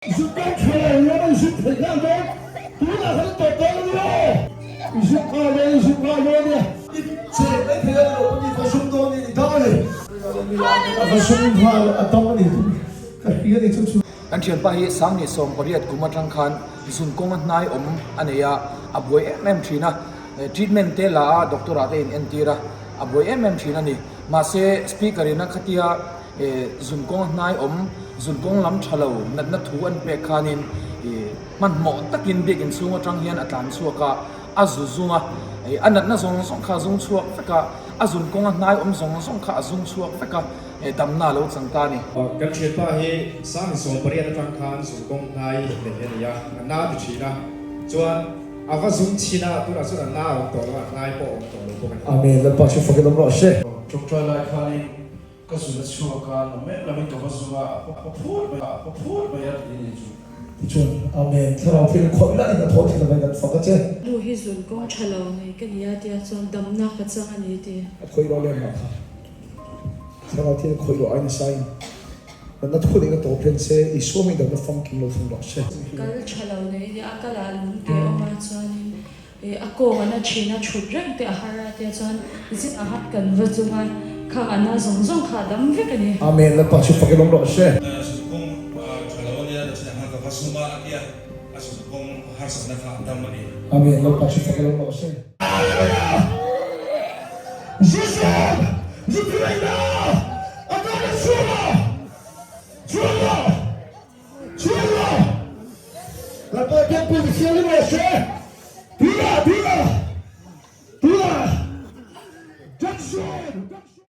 Zuk kan tha lo nia i zuk theih nghal dawn tunah khan i tawp dawn a nia aw i zuk nghal dawn i zuk nghal dawn nia. I che mai thei a ni lo pawh ni va zung dawn ni i dam a ni. A va zung nghal a dam a ni ka hria a ni chu chu. Kan thianpa hi Sangni 18 kum atang khan zun kawnga hnai awm a nei a, a buai em em thin a, treatment te la a doctor ah te in entir a, a buai em em thin a ni. Mahse speaker in a khatia Zun kawng hnai awm, zun kawng lam tha lo natna thu an pek khanin hmanhmawh takin biakinn chhung atang hian a tlan chhuak a, a zu zung a, a natna zawng zawng kha a zung chhuak vek a, a zun kawnga hnai awm zawng zawng kha a zung chhuak vek a, damna a lo chang ta a ni. Kan thianpa hi Sangni 18 atang khan zun kawng hnai nei a ni a, a na ti thin a, chuan a va zung chhin a, tunah chuan a na a awm tawh lo a, a hnai pawh a awm tawh lo bawk a ni. Amen, Lalpa chu fakin awm rawh se. Tawngtai lai khanin Ka zun a chhuak a, na mek lamin ka va zung a, a pa phut mai a, a pa phut mai a ti a ni chu. Tichuan, Amen, Thlarau thil khawih lah in a thaw thil avangin kan fak a che. Nu hi zun kawng tha lo nei ka nia tia chuan damna ka chang a ni ti. A khawih rawh lem mah kha. Thlarau thil khawih rawh ai nasa in natna thun in a tawp hlen se, Isua hming damna famkim lo thlen rawh se. Kal tha lo nei nia, a kal ah lung te awm a chuanin Ih a kawng ana thin a thut reng te a har a tia chuan zin a hat kan va chung a khang ana zawng zawng kha a dam vek a ni. Amen Lalpa chu fak in awm rawh se. Zun kawng tha lo ania la chin ang kha ka va sum a a tia a zun kawng harsatna kha a dam a ni. Amen Lalpa chu fak in awm rawh se. Hallelujah! Zu sawm, zu thuraina!